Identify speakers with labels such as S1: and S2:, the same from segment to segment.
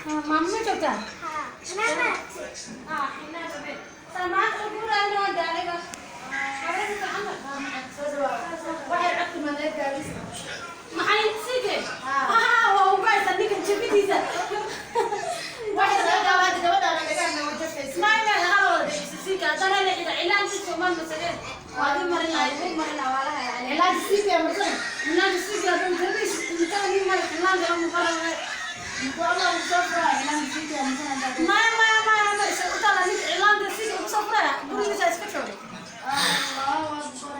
S1: Maama ma joogtaa?
S2: Waxay codka madeer gaabis.
S1: Maxay sige? Waa ugu haysa ninkan jabidiisa.
S2: Waxay soo dhawaatay gabadha dhagaha wajahaysa.
S1: May may hal sige haddana la xidha cilaanka Soomaal masaleen. Waa di marin lahayd, u marin lahaa waa la hayaa.
S2: Cilaanka siikaya marsan.
S1: Cilaanka sige haddana jabiis inta ni mar cilaanka ama baran.
S2: Allah uu soo furaa cilaanka siikaya marsan hadda.
S1: May may may may isa u taala ninka cilaanka sige ugu soo furaya gurigiisa iska joogo.
S2: Allahu akbar.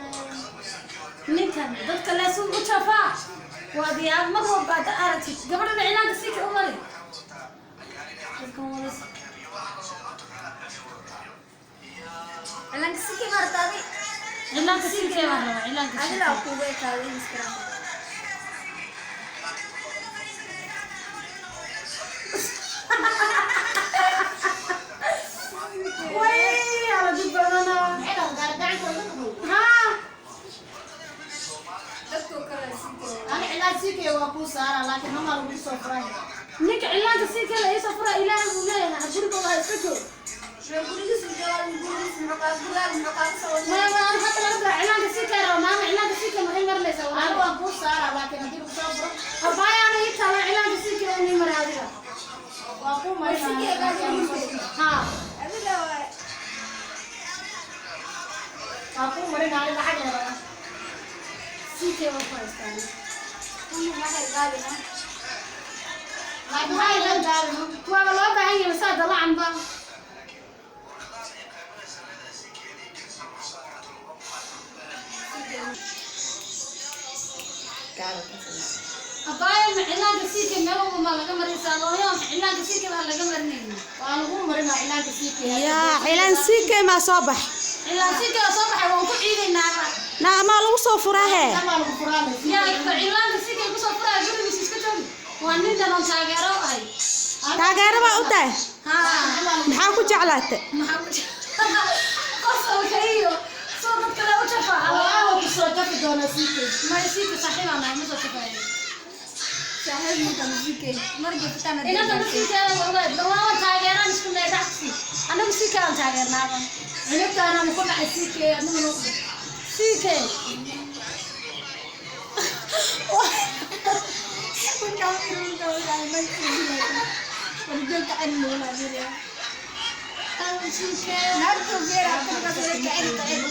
S1: Ninkan dadka leesu u jafaa. Waa diyaar mar walba aad aragtid gabadhana cilaanka sige u mari. Dadkan wada
S3: Cilaanka sikee martaadi.
S1: Cilaanka sige baan rabaa cilaanka sige.
S3: Adila kuugu ekaaday Instagram.
S1: Way ala dib badanaa.
S2: Maxay dhahan gaar gacanta laga qabo.
S1: Haa.
S3: Dadkoo kale sikee.
S2: Ani cilaan siikaya waa kuu saaraa laakiin hamaa lagu soo furay.
S1: Ninka cilaanka si kale iisoo fura Ilaahay buu leeyahay guriga waa iska joog.
S3: Gurigiisu joogaa, gurigiisu muxuu kaa gurigaa muxuu kaa soo wadaa.
S1: Maya maya aniga hadda laga bilaabo cilaanka si kale raba maama cilaanka si kale maxay marinaysaa
S2: Ani
S1: walaal.
S2: waan kuu saaraa laakiin haddii lagu soo furo
S1: Abbaaya ana ii taala cilaanka si kale inii mari adiga.
S2: Waa kuu marinaa.
S1: Haa.
S3: Adila waa
S2: Waa kuu marinaa ani lacag la rabaa.
S1: Si kale waa ku haystaan.
S3: Unu waxay gaabina.
S2: Laakiin waxay la gaabino.
S1: Waaba loo baahan yahay saa dalacan ba. Abbaaya ma cilaanka si kale meel walba maa laga marinaysaa looyo cilaanka si kale aan laga marinaynin.
S2: Waa lagu marinaa cilaanka siikaya.
S4: Yaa cilaan siikay maa soo bax.
S1: Cilaan si kale soo baxay waan ku ciidaynaa.
S4: Naa maa lagu soo furaa hee.
S2: Hamaa lagu furaa.
S1: Yaa cilaanka si kale kusoo furaya gurigiisa iska joogi. Waa nin dhalan taageero ahay.
S4: Taageero baa u tahay.
S1: Haa.
S4: Maxaa ku jeclaatay?
S1: Maxaa ku jira? Qosolka iyo soo dadka le u jafaa.
S2: Waa ku soo jafi doonaa siikay.
S1: Ma siika saaxiib aan nahay ma soo jafaayo.
S3: Saaxiib ninkan sikee. Markii fitaan
S1: Inanta ma siikeeda ogaad dhawaan taageeraan isku leeyahay dhacsi. Anagu siika aan taageernaaba.
S2: Cunugtaana ku dhacay siikay adigu noo.
S1: Siike. Siike.
S3: Naagtu geer afka ka soo kacay kacay.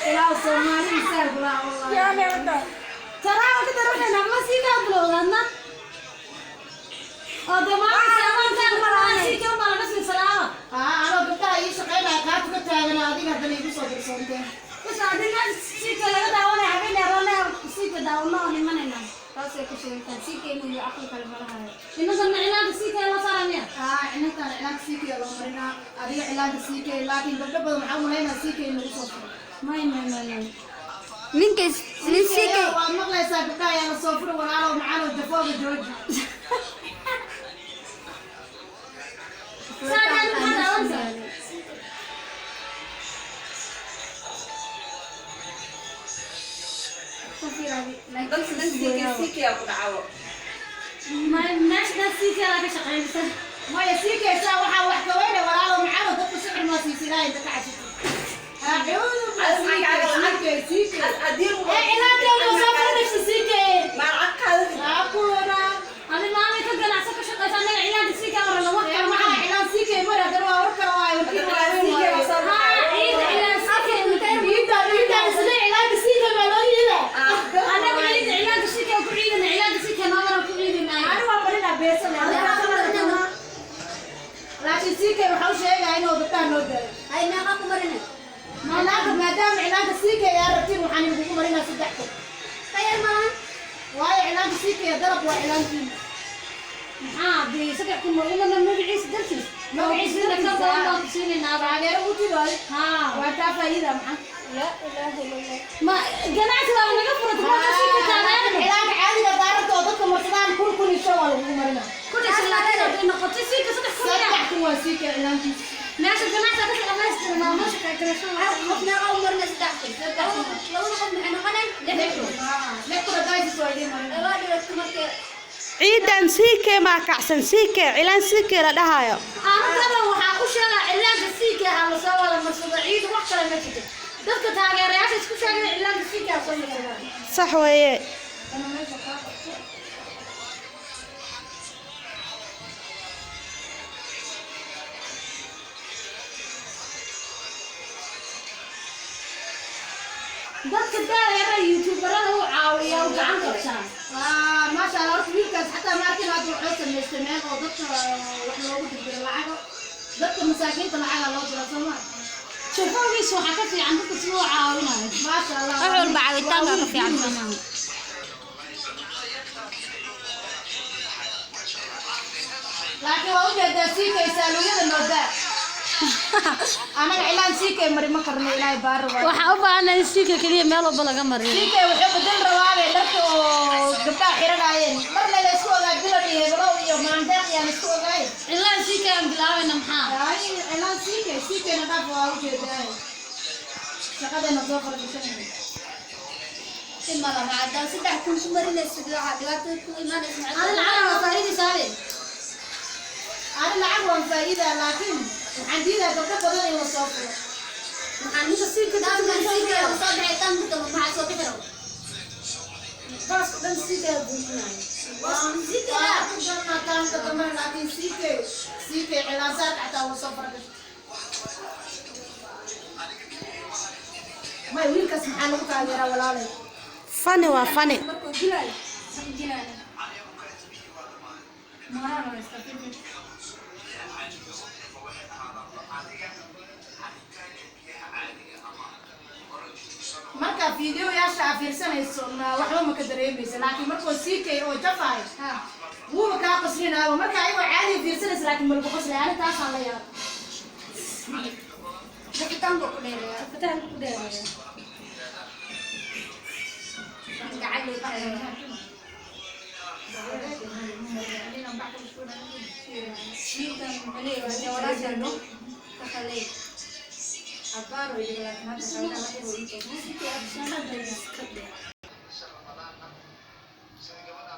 S1: Ilaa Soomaali misaal bulaa wallahi. Yaa leeyahay. Taraa ka darafayna ma siika bilowdana. Oo dhammaan saamaan kan siika ma laga sii salaama.
S2: Aa anoo gabdhaha ii shaqaynaya kaatu ka taagana adiga haddana igu soo dirsoonteen.
S1: Bas adiga siika laga daawanaya habeen roona siika daawano oo nimanayna.
S3: Taasay ku sheegtaa sikee inuu aqli kale malahayo.
S1: Inantan cilaanka siika la saaraya.
S2: Aa inantaan cilaanka siikaya loo marinaa adiga cilaanka siikaya laakiin gabdho badan waxaa umalaynaa siikaya in lagu soo furo.
S1: May may may may.
S3: Ninka nin sikee
S2: Waad maqlaysaa gabdhaha ayaa la soo furi walaalow macaanow jafooga jooji.
S1: Saadaan maxaa daawanaysaa? May meesha siika laga shaqeynaysa.
S2: Maya siikaysaa waxaa wax ka weyne walaalow macaanow dadku sicir maa siisilaa inta ka cashito. Acuudu siikay siikay.
S1: Ee cilaanka uu soo furanaysa siika.
S2: Aakuuna.
S1: Adi maamay ka ganacsan ka shaqeysa anaga cilaanka siika marana wax kale
S2: Maxaa
S1: ma
S2: cilaan siikay mar haddana waa war kale waayo warkiin waa weyn waaye.
S1: Haa ciida cilaan siika.
S2: Ciidda ciidda isla cilaanka siikay baa loo yiida.
S1: Anaga ciida cilaanka siika ku ciidana cilaanka siika noomana ku ciidanay.
S2: Ani waa marinaa beesa leh. Laakiin siikay waxaa u sheegaa inuu gabdhaha noo daayo.
S3: Ay meeqa ku marinay?
S2: Cilaanka maadaama cilaanka siikay aa rabtiin waxaan idinkugu marinaa 3,000.
S3: Tayar malahan.
S2: Waayo cilaanka siikay dalab waa cilaankiina.
S1: Maxaa dee 3,000 ma umana magaciisa dartiis. Magaciisa ka badan baan ku siinaynaa.
S2: Taageero u tidaayo.
S1: Haa.
S2: Waa taa faa'iida maxaa?
S3: La ilaaha illallah.
S1: Ma ganacsi waa naga furatay marka siika taageerada.
S2: Cilaanka caadiga daaranta oo dadka marsadaan kun kun iyo shan waa lagugu marinaa.
S1: Ku dhashay laakiin hadday noqoto siika 3,000 yaa.
S2: 3,000 waa siikay cilaankiisa.
S1: Meesha ganacsi ka shaqeynaysa.
S4: Ciidan CK maa kacsan, CK cilaan CK la dhahayo.
S1: Anigana waxaa u sheegaa cilaanka CK ha la soo wada marsado, ciidu wax kale ma jirto. Dadka taageerayaasha isku sheegaya cilaanka CK ha soo marsadaan.
S4: Sax weeye.
S1: Dadka daayara youtuberada u caawiya u gacan qabtaan.
S2: Maasha Allah, horta wiilkaas xataa ma arkin, hadda wuxuu samaystay meel oo dadka wax loogu dirdiro lacago, dadka masaakiinta lacaga loo diro, soo ma?
S1: Shafoogiisa waxaa ka fiican dadka si loo caawinayo.
S2: Maasha Allah.
S3: Wax walba caawitaanka ka fiican, soo maaha?
S2: Laakiin waa ujeedaa siikay saaluuyada noodaa, anaga cilaan siikay mari ma karno, ilaahay baaro waa.
S1: Waxaa u baahanay in CK keliya meel walba laga mariyo.
S2: Siikay wuxuu bedel rabaabay dharka oo gabdhaha xiranaayeen marna la isku ogaa bilan iyo heblow iyo maandeeq yaan isku ogaay.
S1: Cilaan CK aan bilaabayna maxaa?
S2: Ay, cilaan siikay siikayna dhaaf, waa ujeedaa shaqadeena soo fargashanayna.
S1: Adi lacag waa faa'iidaysaa.
S2: Ani lacag waan faa'iidaa, laakiin waxaan diidaa gabdho badan in la soo furo.
S1: Maxaa ninka CK baaska dhan CK buuxinayo?
S2: Waa ku garanaa taanka dambe, laakiin siikay siikay cilaan saarka xataa wuu soo fargashay. May wiilkaas maxaa lagu taageeraa, walaalay?
S4: Fani waa fani.
S2: Markaa fiidiyoyaasha aa fiirsanayso ma waxba ma ka dareemaysa, laakiin markuu siikay oo jafaay wuuba kaa qoslinaaba. Marka ayagoo caadiga fiirsanaysa laakiin malagu qoslay, ani taasaan la yaaba.
S1: Fataanka ku dheereeya.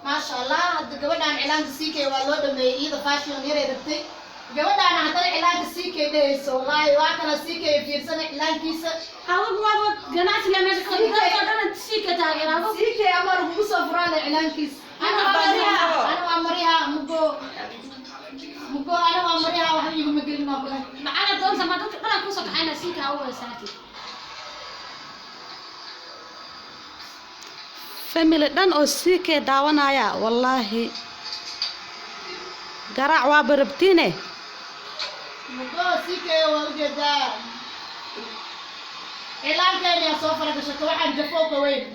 S2: Maasha Allah, hadda gabadhaan cilaanka siikay waa loo dhameeyey, iyada fashion yaray rabtay. Gabadhaana haddana cilaanka siikay dhehayso, wallaahi waa kana siikay fiirsana cilaankiisa.
S1: Adigu waaba ganacsiga meesha ka dadka dhan CK taageera adigu.
S2: Siikay ama lagugu soo furaana cilaankiisa. Ana waa mariha, ana waa mariha mugo mugo, ana waa mariha, waxba iguma gelin oo kale.
S1: Lacag doonta ma dadka dhan ku soo kaxayna CK ha u weysaati.
S4: Family dhan oo CK daawanaya, wallaahi garaac waa barabtiine.
S2: Mugo siikay waa ujeedaa cilaankeena yaa soo faragashato, waxaan jafoo ka weyn.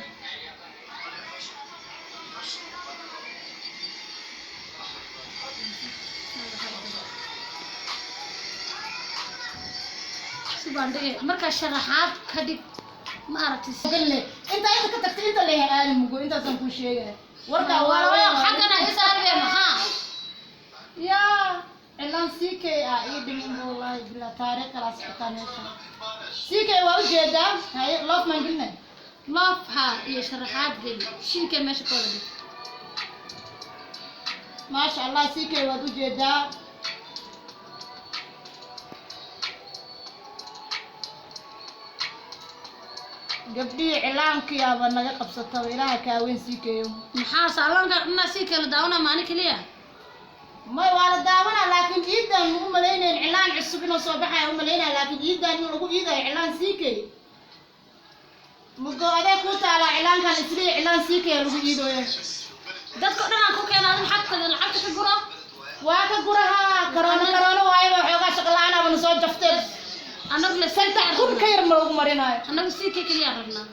S1: Subaan dhige marka sharaxaad ka dhig ma aragtay.
S2: Galle inta inta ka tagtay inta leeyahay aali mugo, intaasaan kuu sheegaya warkaa waa.
S1: Xaggana isaarbe maxaa?
S2: Yaa cilaan CK ah ii dhimin, wallaahi bilaa taariikh kala socotaa meesha. CK waa ujeedaa, haye loof maan gelinay.
S1: Loof ha iyo sharaxaad geli, CK meesha ka wada dhig.
S2: Maasha Allah, CK waad ujeedaa. Gabdhihii cilaankiyaaba naga qabsataba, ilaaha kaaweyn CKyo.
S1: Maxaa saaloonka dhanaa CK la daawanaa maalin keliya?
S2: May, waa la daawanaa, laakiin ciidan ugu malaynayn cilaan cusub inuu soo baxaya u malaynaya, laakiin ciidan in lagu iidayo cilaan CK mugo adee kuu taalaa cilaankan islii cilaan CK lagu iidooyo.
S1: Dadka dhan aan ku keena adin xagta lacagta ka guro.
S2: Waa ka gurahaa, karoona karoona waayaba, xoogaa shaqa la-aanaaba na soo jafteen.
S1: Annagu le
S2: 3,000 ka yar ma lagu marinaayo.
S1: Annagu CK keliya rabnaa.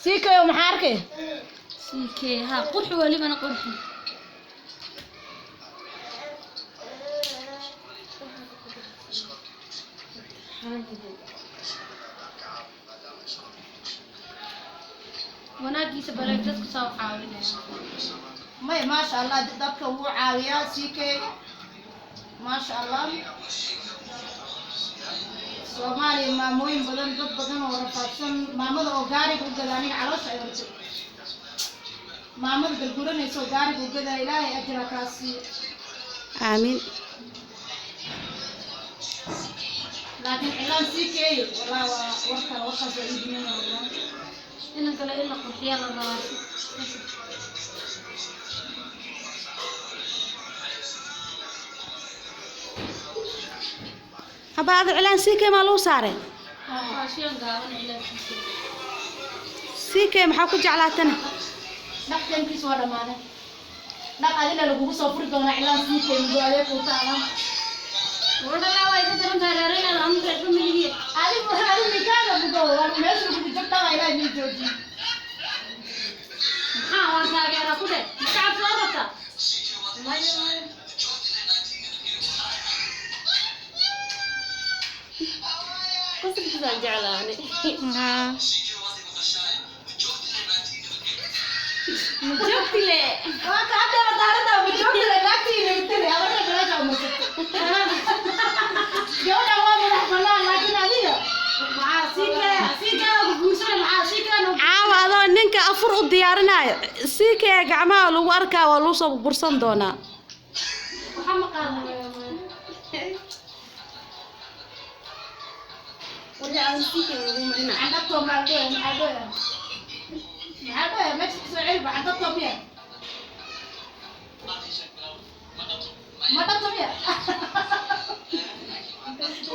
S2: CK maxaa arkay?
S1: CK ha qurxi, welibana qurxi. Wanaagiisa. Cilaankiisa bareeg dadku soo caawinaya.
S2: May, maasha Allah, dadka wuu caawiyaa CK, maasha Allah. Soomaaliya maamooyin badan, dad badan oo rafaadsan, maamada oo gaariga u gada, aniga caloosha ay hortay, maamada garguranaysa oo gaariga u gadaa, Ilaahay ajira kaa siiyo.
S4: Aamiin.
S2: Laakiin cilaan CK wallah waa war kale, warkaas waa ii dhiman wallah.
S1: Inan kale in la qurxiyaa la rabaa.
S4: Haba, ada cilaan CK maa lagu saaray?
S1: Raashiyan gaaban cilaankiisa.
S4: CK maxaa ku jeclaatana?
S2: Dhaqankiis waa dhammaaday, dhaq adina lagugu soo furi doonaa cilaan CK mugo adeeg uu taala.
S1: Gabadha waa iga daran tahay, reerayna anu reer familigiya.
S2: Adigu adigu nikaaga mugo waa meesha lagugu jogdhawa, Ilaahay mii joojiye.
S1: Maxaa waan taageeraa ku dheh, maxaa soo rabtaa?
S3: Maya, maya. Qosolkiisaan jeclaa ani.
S4: Haa.
S1: Majoogtile.
S2: Waa ka hadda madaarada majoogtale naagtii nagtale abarna galaasha umarsatay. Gabadha waa madax bannaan, laakiin adiga
S1: Maxaa CK CK ku guursanay? Maxaa CK no?
S4: Caawa adoo ninka afur u diyaarinayo CK gacmaha lagu arkaa, waa lagu soo bursan doonaa.
S1: Waxa ma qaadan.
S3: Wali aan sii keenay lagu marina.
S2: Candhatoo maxaa dhoya, maxaa dhoya, maxaa dhoya, meesha kasoo celiba candhatoo miya, ma dhato miya,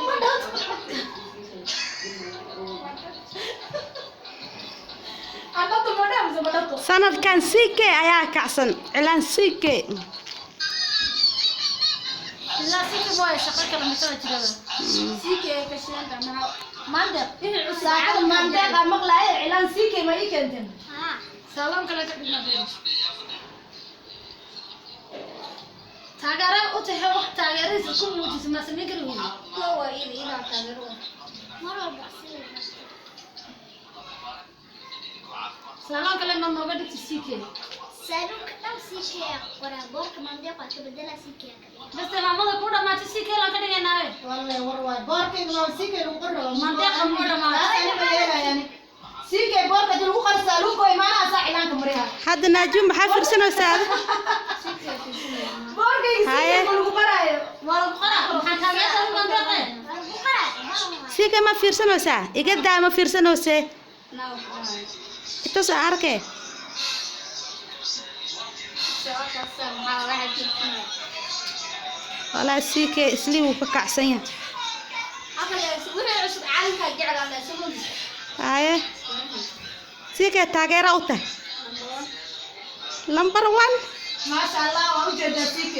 S2: ma dhato, candhato ma dha mise ma dhato?
S4: Sanadkan CK ayaa kacsan cilaan CK.
S1: Ilaa CK waa shaqo kale masala jirada.
S3: CK ka shidan maxaa maanta
S1: Inay cusub.
S2: Saacada maandeeqa maqlaaye, cilaan CK ma ii keenteen?
S3: Ha.
S1: Saaloon kale ka dhigna. Taageero u tahay, wax taageeradiisa ku muujisa ma samayn kari weyne.
S3: Kuwa waa ila ila taageero mar walba sida.
S1: Saaloon kale ma nooga dhigta CK?
S3: Saaluunka dhan CK qoraa, boorka maandeeq waa ka bedelaa, CK ka dhigaa.
S1: Bas maamada ku dhamaatay CK laan ka dhigaynaaye.
S2: Wallahi war waay, boorkayga waa CK lagu qori rabo.
S1: Maandeeqa ma dhamaatay.
S2: Taas aniga yeelayaan CK boorka hadii lagu qori saaluunka oo imaanaha saa cilaanka mariha.
S4: Hadda Naajuun maxaa fiirsanaysaa ada?
S2: Boorkayga
S4: Haye.
S2: CK ma lagu qaraayo?
S1: Waa lagu qoraa, maxaa taageerta mandeeqe?
S3: Waa lagu qoraa.
S4: CK ma fiirsanaysaa? Iga daa, ma fiirsanaysee? Intaas aan arkee.
S3: Sababtaas maxaa waxa jirta?
S4: Walaa CK islii wuu ka kacsan yahay.
S3: Afar wixii cusub caalamka jecel alla soo.
S4: Haye, CK taageera u tahay number one.
S2: Maasha Allah, waa ujeedaa CK.